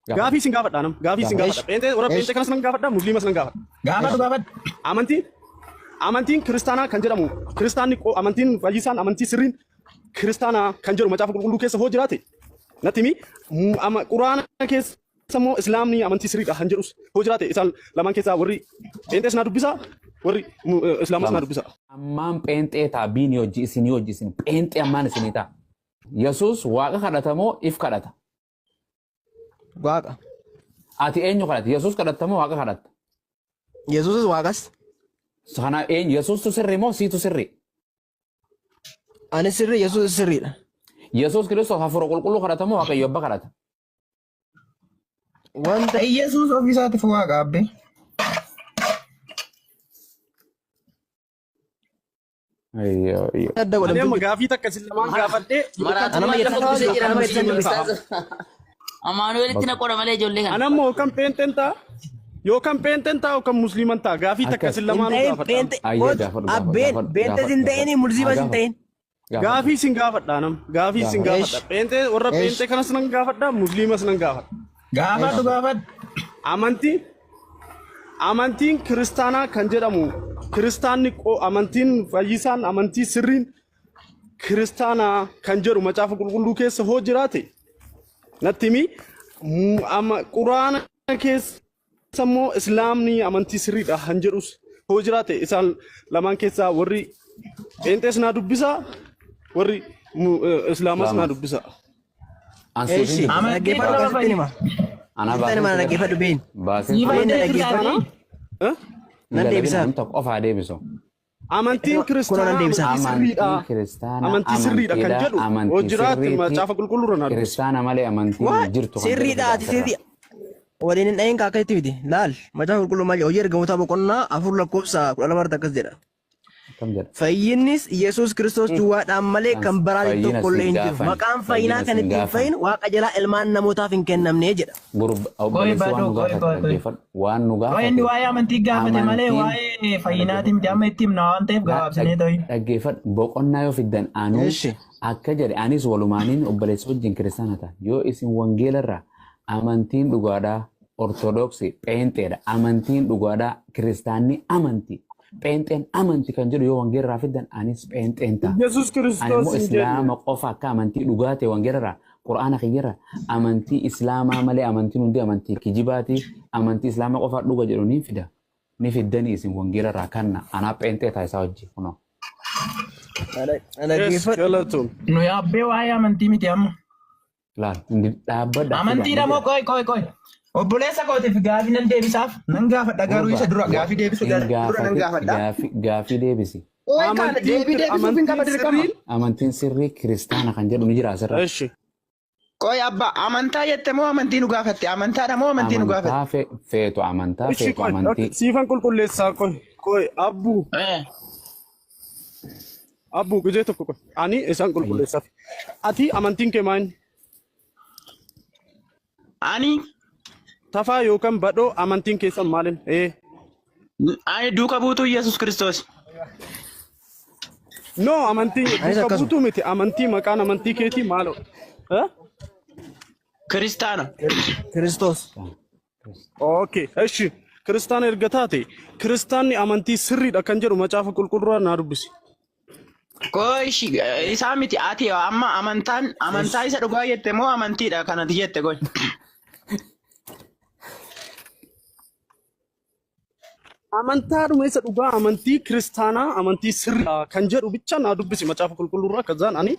Gaafii isin gaafadha nam. Gaafii isin Gaafadhu. gaafadha. Pheenxee warra Eesh. pheenxee kanas nan gaafadha, musliimas nan gaafadha. Gaafadhu gaafadhu. Amantiin amantiin kiristaanaa kan jedhamu kiristaanni amantiin fayyisaan amantii sirriin kiristaanaa kan jedhu macaafa qulqulluu keessa hoo jiraate natti himi. Quraana keessa immoo islaamni amantii sirriidha kan jedhus hoo jiraate isaan lamaan keessaa warri pheenxees naa dubbisa warri islaamas naa dubbisa. Ammaan pheenxee ta'a biini hojii isinii hojii isin pheenxee ammaan isinii ta'a. Yesuus waaqa kadhata moo if kadhata? Waaqa. Ati eenyu kadhatta? Yesuus kadhatta moo waaqa kadhatta? Yesuusis waaqas. Kana eenyu Yesuustu sirri moo siitu sirri? Ani sirrii Yesuusis sirriidha. Yesuus Kiristoos hafuura qulqulluu kadhata moo Waaqayyo abba kadhata? Wanta Yesuus ofii isaatiif waaqa abbee. Ayyoo, ayyoo. adda Ani godhamtu amma gaafii takka isin lamaan gaafadhee Ana Maraatummaan lafa amma buusee jira amma nama itti dubbisa. Amaanu'eelitti na qora malee ijoollee kana. Ani amma yookaan pheenxeen ta'a yookaan pheenxeen ta'a yookaan musliiman ta'a gaafii takka Akkas. isin hin lamaanuu ta'in gaafadha. pheenxe Ayyee koot gaafadhu gaafadhu abbeen gaafadhu pheenxes gaafadhu hin ta'in gaafadhu. Haa musliimas hin gaafadhu ta'in. gaafadhu. Gaafii isin gaafadha nam gaafii isin Gaafadhu. Eesh gaafadha. Pheenxee warra eesh pheenxee kanas nan gaafadha musliimas nan gaafadha. Gaafadhu eesh gaafadhu. Amantii amantiin kiristaanaa kan jedhamu kiristaanni amantiin fayyisaan amantii sirriin kiristaanaa kan jedhu macaafa qulqulluu keessa hoo jiraate natti himi. Quraana keessa immoo islaamni amantii sirriidha kan jedhus hoo jiraate isaan lamaan keessaa warri pheenxees naa dubbisa warri islaamas naa Islaamas. dubbisa. An siif hin Eeshi dubbisa. Amantiin dhaggeeffadhu nama akkasitti hima. Anaa Sitti baaseen hima si gara. dhaggeeffadhu been. Baaseen si Been gara. dhaggeeffadhu. Eh? Hin Nan lallabina deebisaaf. namni tokko qofaa deebisu. Amantiin Kunoo nan kiristaanaa deebisaaf. amantii sirriidha. Amantiin kiristaanaa Amantii sirriidha kan amantiidha. jedhu hoo Amantii jiraate sirriitti macaafa qulqulluurra naa dubbisi. kiristaana malee amantiin Waa hin jirtu kan jedhu sirriidha fida ati asirraa. sirrii waliin hin dhahin akkasitti miti. Laal macaafa qulqulluu maal jedha hojii ergamootaa boqonnaa 4 lakkoofsa 12 irratti akkas jedha. Akkam jedha. Fayyinnis Yesuus Kiristoos duwwaadhaan malee Kan kan biraan fayyina tokko illee siin hin jiru. gaafan. Maqaan fayyinaa Fayyina kan siin ittiin gaafan. fayyinu waaqa jalaa ilmaan namootaaf hin kennamne jedha. Gurba Qoy obboleessi waan badoo nu qoy gaafate qoy qoy. dhaggeeffadhu. Waan nu Qoy inni gaafate waa'ee amantii gaafate malee amantiin waa'ee fayyinaatiin miti amma itti himna waan ta'eef gabaabsinee ta'e. dhaggeeffadhu boqonnaa yoo fiddan anuu Eshi. akka jedhe anis walumaaniin obboleessa wajjin kiristaana ta'a. Yoo isin wangeelarraa amantiin dhugaadhaa ortodoksii pheenxeedha amantiin dhugaadhaa kiristaanni amantii pheenxeen amantii kan jedhu yoo wangeelarraa fiddan anis pheenxeen ta'a. Yesuus Ani Kiristoos immoo hin jenne. islaama qofa akka amantii dhugaa ta'e wangeelarraa quraana kiyyarraa amantii islaamaa malee amantiin hundi amantii kijibaati amantii islaamaa qofa dhuga jedhu ni fida. Ni fiddanii isin wangeelarraa kanna anaa pheenxee ta'a isaa wajji kunoo. Yes, Dhaggeeffadhu. galatoom. Nu yaabbee waa'ee amantii miti amma. Laal hindi dhaabbadha fida ni Amantiidha moo jira. qoy qoy qoy. Obboleessa kootiif gaafii nan deebisaaf nan gaafadha garuu Gurba isa dura gaafii deebisuu hin dura nan gaafatin gaafadha. gaafii deebisi. Qoy kana Amantiin deebii deebisuuf hin qaba amantiin dirqama. sirriin Amantiin sirrii kiristaana kan jedhu ni jira asirra. Eshi. Qoy abba amantaa jette moo amantii nu gaafatte? Amantaadha moo amantii nu gaafatte? Amantaa feetu amantaa Eshi feetu qoy amantii. siifan qulqulleessaa qoy qoy abbuu abbuu gijee tokko qoy ani isaan qulqulleessaaf. Ati amantiin kee maal? Ani Tafaa yookaan badhoo amantiin keessan maalin? Ee. ani duuka buutuu Yesuus Kiristoos. No amantii Anis duuka akkasuma. buutuu miti amantii maqaan amantii keetii maaloo? Eh? Kiristaana. Kiristoos. Okay, eshi kiristaana erga taate kiristaanni amantii sirriidha kan jedhu macaafa qulqulluurraa naa dubbisi. Qoy ishi isaa miti ati amma amantaan amantaa isa dhugaa jette moo amantiidha kanati jette qoy. Amantaadhuma isa dhugaa amantii kiristaanaa amantii sirriidha kan jedhu bicha naa dubbisi macaafa qulqulluurraa kazaan ani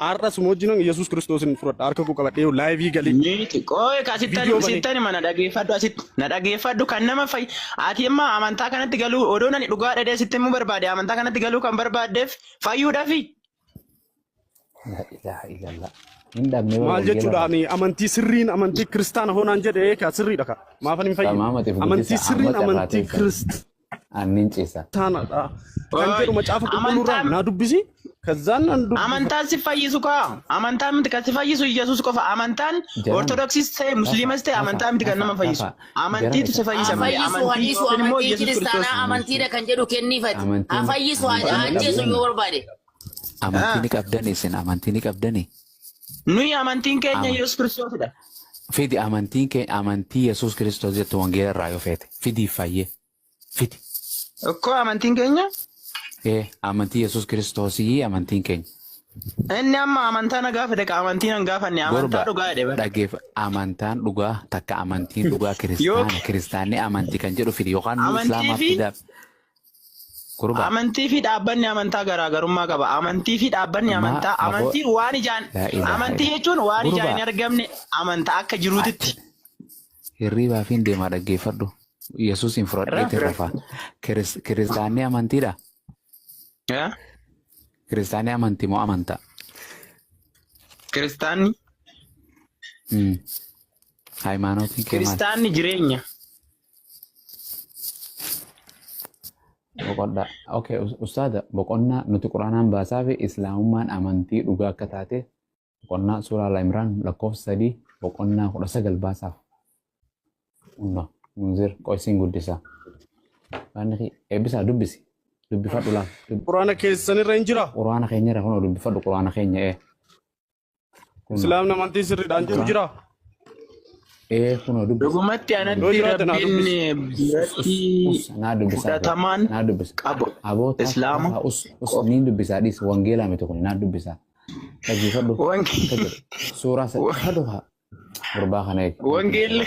har'a suma wajjinan Yesuus Kiristoosin fudhadha harka koo qabadhee laayivii galee Miti qoy ka viidiyoo banee. sittan hima na dhageeffadhu asitti na dhageeffadhu kan nama fay ati amma amantaa kanatti galuu odoo nani dhugaa dhadhee sitti himuu barbaade amantaa kanatti galuu kan barbaaddeef fayyuudhaafi. La ilaha illallah. Hin dhabne Maal jechuudha wangeelarraa. ani amantii sirriin amantii kiristaana hoonaan jedhe ka sirriidha ka maafan hin fayyine Samaamatiif amantii guddisa amma sirriin carraa amantii teessan. Annin ciisa. kiristaanadha kan Qoy jedhu macaafa qulqulluurraa amantaan naa dubbisi kazaan nan dubbisa. amantaan si fayyisu kaa amantaan miti kan si fayyisu Yesuus qofa amantaan Jarana ortodoksiis ta'e tafa musliimas ta'e tafa amantaa miti kan tafa nama fayyisu tafa jarana amantiitu isa si fayyisa Haa malee fayyisu haa amantii dhiisu yookiin immoo amantiin Yesuus Kiristoos. kiristaanaa amantiidha kan jedhu kenniifati. Haa amantiin fayyisu haa amantii ni ajjeesu qabdani. yoo barbaade. Amantii ni qabdani isin amantii ni qabdani. Nuyi amantiin keenya Ama Yesuus Kiristoosidha. Fidi amantiin kee amantii Yesuus Kiristoos jettu wangeela irraa yoo feete fidii fayyee fidi. Ikkoo amantiin keenya Ee amantii Yesuus Kiristoosii amantiin keenya. Inni amma amantaa na gaafate ka amantii nan gaafanne amantaa Gorba dhugaa jedhe bara. dhageef amantaan dhugaa takka amantiin dhugaa Yoo kiristaana kiristaanni amantii kan jedhu fidi yookaan nu amantii islaamaaf fi fidaa. Gorba amantii fi dhaabbanni amantaa garaagarummaa qaba. Amantii fi dhaabbanni maa amantaa aboo amantiin waan ijaan laa ilaaha amantii illa jechuun waan ijaan gurba hin argamne amantaa akka jiruutitti. Hirriibaa fi deemaa dhaggeeffadhu. Yesuus hin fudhadheetiin Rafa. rafaa. Kiristaanni amantiidha. Yaa? Kiristaanni amantii moo amantaa? Kiristaanni Hayimaanootiin kee maali? kiristaanni jireenya. Boqonnaa. Okay, ustaada boqonnaa nuti quraanaan baasaa fi islaamummaan amantii dhugaa akka taate boqonnaa suuraa Al-Imraan lakkoofsa 3 boqonnaa 19 baasaaf. Unno munzir qoysiin guddisaa. Waan eebbisaa dubbisi. Dubbifadhu laal. Quraana keessanirra hin jira. Quraana keenya irra kunoo dubbifadhu quraana keenya ee. Kunoo Islaamni amantii sirriidhaan jiru jira. ee kunoo dubbisi. Dhugumatti Yoo anatti jiraate naa dubbisi. rabbiin Us biratti us naa dubbisaa bee fudhatamaan naa dubbisa. qabu Aboo taaf islaama taafaa us us qofa. niin dubbisaa dhiis wangeelaa miti kun naa dubbisaa. Dhaggeeffadhu akka jedhu suuraa sadhu haa gurbaa kana eegi. Wangeelli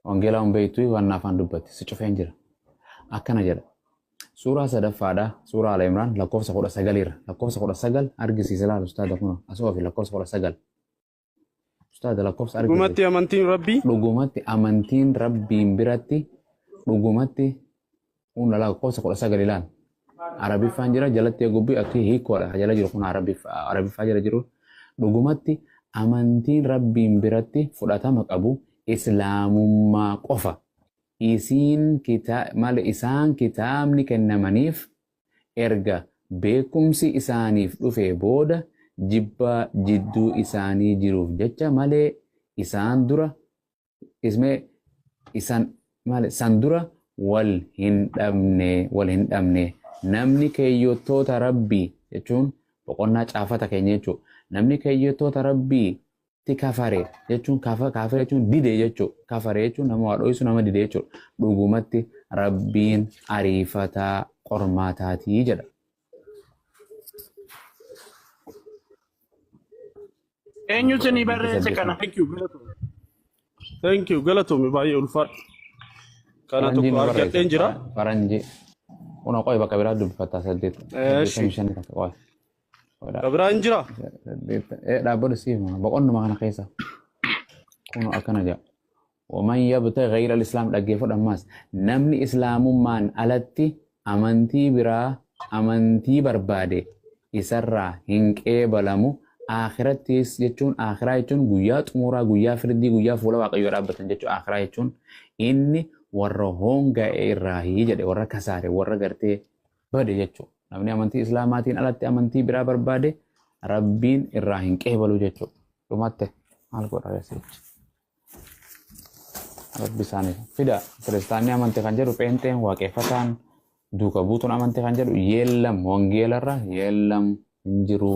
Wangeelaa hin beektu waan afaan dubbatti si cufeen jira. Akkana jedha. Suuraa sadaffaadha. Suuraa Al Imraan lakkoofsa 19 irra. Lakkoofsa 19 argisiisa laal ustaada kun asoo fi lakkoofsa 19. Ustaada lakkoofsa argisiisa. Dhugumatti amantiin Rabbii Dhugumatti amantiin Rabbiin biratti dhugumatti hunda lakkoofsa 19 ilaal. Arabiffaan jira jalatti eegubbii akka hiikkoodha jala jiru kun Arabiffaa jala jiru. Dhugumatti amantiin Rabbiin biratti fudhatama qabu Islaamummaa qofa. Isiin maal isaan kitaabni kennamaniif erga beekumsi isaaniif dhufee booda jibbaa jidduu isaanii jiruuf jecha malee isaan dura ismee isan maal san dura wal hin dhabne namni keeyyottoota Rabbii jechuun boqonnaa caafata keenya jechuudha. Namni keeyyottoota Rabbii ti kafare jechuun kaafira jechuun dide jechuudha. Kafare jechuun nama waa dho'isu nama dide jechuudha. Dhugumatti Rabbiin ariifataa qormaataatii jedha. Eenyutu ni barreesse kana? Thank you, galatoomi. Thank you, galatoomi baay'ee ulfaadhu. Kana Faranjiin tokko nu barreesse. argadheen jira. Faranjii. Kun qoy bakka biraa dubbifatta saddeet. Eeshi. 85 takka qoy. Qoy Ka biraa hin jira. saddeet. Dhaabbatu siif hima. Boqonnuma kana keessa. Kun akkana jedha. Waman yabtaghi ghayra al-islaam dhaggeeffadhu ammaas. Namni islaamummaan alatti amantii biraa amantii barbaade isarraa hin qeebalamu. Akhirattis jechuun akhiraa jechuun guyyaa xumuraa guyyaa firdii guyyaa fuula waaqayyoo dhaabbatan jechuudha. Akhiraa jechuun inni warra hoonga'e irraahi jedhe warra kasaare warra gartee bade jechuudha. Namni amantii islaamaatiin alatti amantii biraa barbaade Rabbiin irraa hin qeebalu jechuudha. Dhumatte maal godha reessichi? Rabbi isaanii fida kiristaanni amante kan jedhu pheenxeen waaqeffataan duuka buutuun amante kan jedhu yeellam wangeelarra yeellam hin jiru.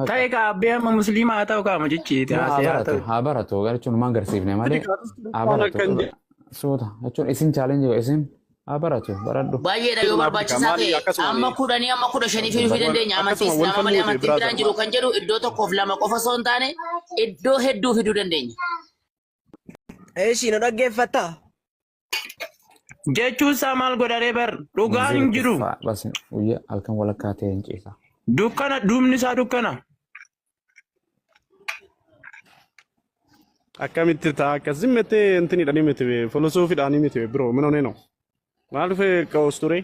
Ta'e ka abbee amma musliima haa ta'u kaama jechiiti Haa haasee haa baratu ta'u. haa baratu jechuun maan garsiifne malee haa Kiristaana baratu kan jedhu. suuta jechuun isin chaalenjii isin haa baratu baradhu. Baay'eedha yoo Afrikaa barbaachisaa maali ta'e akkasuma amma 10 amma 15 fiduu dandeenya. Amantii akkasuma wal Islaamaa malee falmuuti amantiin biraan brother. jiru kan jedhu iddoo tokkoof lama qofa osoo hin taane iddoo hedduu fiduu dandeenya. Eeshi nu dhaggeeffattaa? Jechuun isaa maal godharee bar dhugaan hin jiru. Bas guyyaa halkan walakkaa ta'e hin ciisa. Dukkana duubni isaa dukkana. Akkamitti ta'a akkasii miti intiniidhaan miti filosoofiidhaan miti bro min onee no. Maal dhufe qaus ture?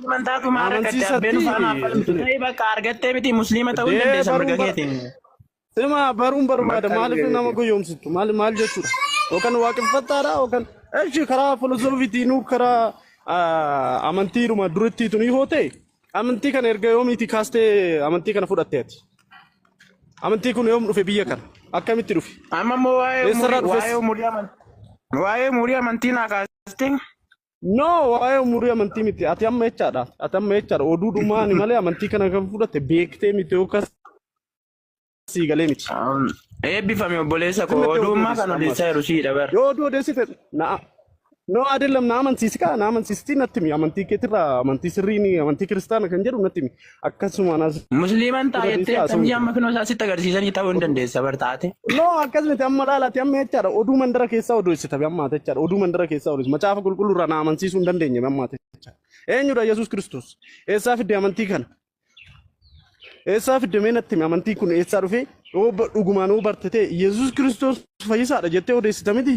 Amantaa kuma argatte abbeen Amansiisatti faana falmitu ta'e bakka argattee miti musliima ta'uu hin Dee dandeessa baruun mirga bara keetiin. Sima baruun barbaada Bakka maaliif nama goyoomsitu maal maal jechuudha yookaan waaqeffattaadha yookaan eshi karaa filosoofiitiinuu karaa amantiidhuma durittiitu ni hoo ta'e amantii kana erga yoomiiti kaastee amantii kana fudhatte ati amantii kun yoom dhufe biyya kana akkamitti dhufe Amma immoo waa'ee eessarraa umurii dhufes waa'ee umurii amantii waa'ee umurii amantii naa kaaste. No waa'ee umurii amantii miti ati amma jechaadha ati amma jechaadha oduu dhumaani malee amantii kana kan fudhatte beektee miti yookaan sii galee miti. Eebbifame obboleessa koo Zimmettee oduu oduummaa kan odeessita ammas. odeessaa jiru siidha bar. Yoo oduu odeessite na no አይደለም na amansiisi kaa na amansiisti natti himi amantii keetirraa amantii sirriin amantii kiristaana kan jedhu natti himi akkasuma nas Musliiman dura taayettee dhiisee haasa'uu akkamii miti. amma kinoo isaa sitti agarsiisanii ta'uu hin dandeessa bar taate. No akkas miti amma laalaati amma jechaadha oduu mandara keessaa odeessita be ammaata jechaadha oduu mandara keessaa odeessita macaafa qulqulluurraa na amansiisuu hin dandeenye be ammaata jechaadha. Eenyudha Yesuus Kiristoos? Eessaa fidde amantii kana? Eessaa fidde mee natti himi amantii kun eessaa dhufe? Yoo dhugumaan yoo barte ta'e Yesuus Kiristoos fayyisaadha jettee odeessita miti?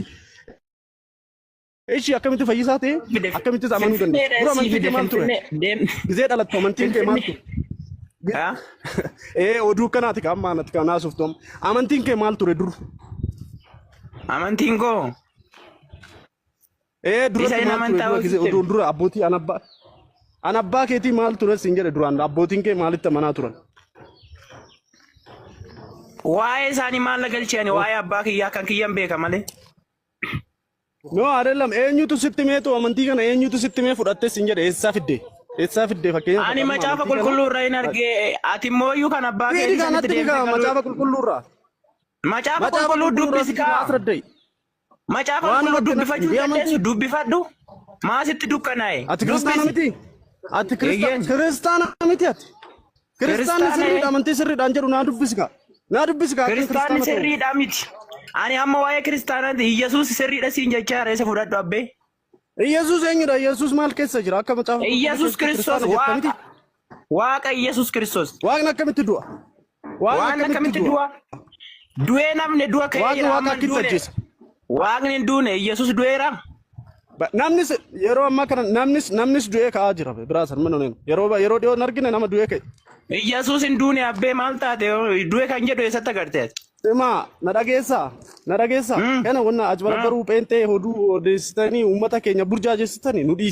Ishi akkamitti fayyisaa ta'e Fide akkamittis amanuu dandeessa? Finfinneedha Dura sii amantiin fide kee maal ture? Finfinnee deem Gizee dhalattu amantiin kee maal Finfinnee. ture? Haa? Ee oduu kanaati ka amma anatti kan haasoftu amma. Amantiin kee maal ture dur? Amantiin koo Ee isa duratti hin maal ture amantaa dura gizee hoositti. oduu dura abbootii an abbaa an abbaa keetii maal ture siin jedhe duraan abbootiin kee maalitti amanaa turan? Waa'ee isaanii maal na galchee ani waa'ee abbaa kiyyaa kan kiyyan beeka malee. No አይደለም eenyutu sitti meetu amantii kana eenyutu sitti mee fudhatte siin jedhe eessaa fidde? Eessaa fidde fakkeenyaaf Ani amma macaafa amantii kana qulqulluu irraa hin argee ati immoo iyyuu kan abbaa Fidi keetii sanitti kanatti deemtee kaa galuu. macaafa qulqulluurraa. Macaafa Macaafa qulqulluu qulqulluurraa dubbisi sitti naa kaa. asraddai. Macaafa Waan qulqulluu hubatte natti dubbifachuu himi dandeessu amantii. dubbifadhu. Maasitti dukkanaa'e Ati kiristaana dubbisi. miti? Ati Eeyyeen. kiristaana miti ati? Kiristaanni Kiristaana sirriidha amantii sirriidhaan jedhu naa dubbisi kaa. Naa dubbisi kaa akkan Kiristaanni kiristaana ta'u. sirriidha miti. Ani amma waa'ee kiristaanaati Iyyasuus sirriidha siin jechaa jira isa fudhadhu abbee. Iyyasuus eenyudha? Iyyasuus maal keessa jira? Akka macaafa qulqulluu Iyyasuus keessatti Kiristoos kiristaana jetta miti? waaqa. Waaqa Iyyasuus Kiristoos. Waaqni akkamitti du'a? Waaqni Waan akkamitti akkamitti du'a? du'a? Du'ee namni du'a ka'ee Waaqni jira waaqa amma hin akkitti duune. ajjeesa? Waaqni hin duune Iyyasuus du'eera. Namnis yeroo ammaa kana namnis namnis du'ee ka'aa jira biraa san mana yeroo yeroo dhiyoo hin argine nama du'ee ka'e. Iyyasuus hin duune abbee maal taate du'e kan jedhu eessatti agarte ati? Simaa na dhageessaa na dhageessaa kana wanna ajbara garuu pheenxee hoduu odeessitanii uummata keenya burjaajessitanii nu dhiisi.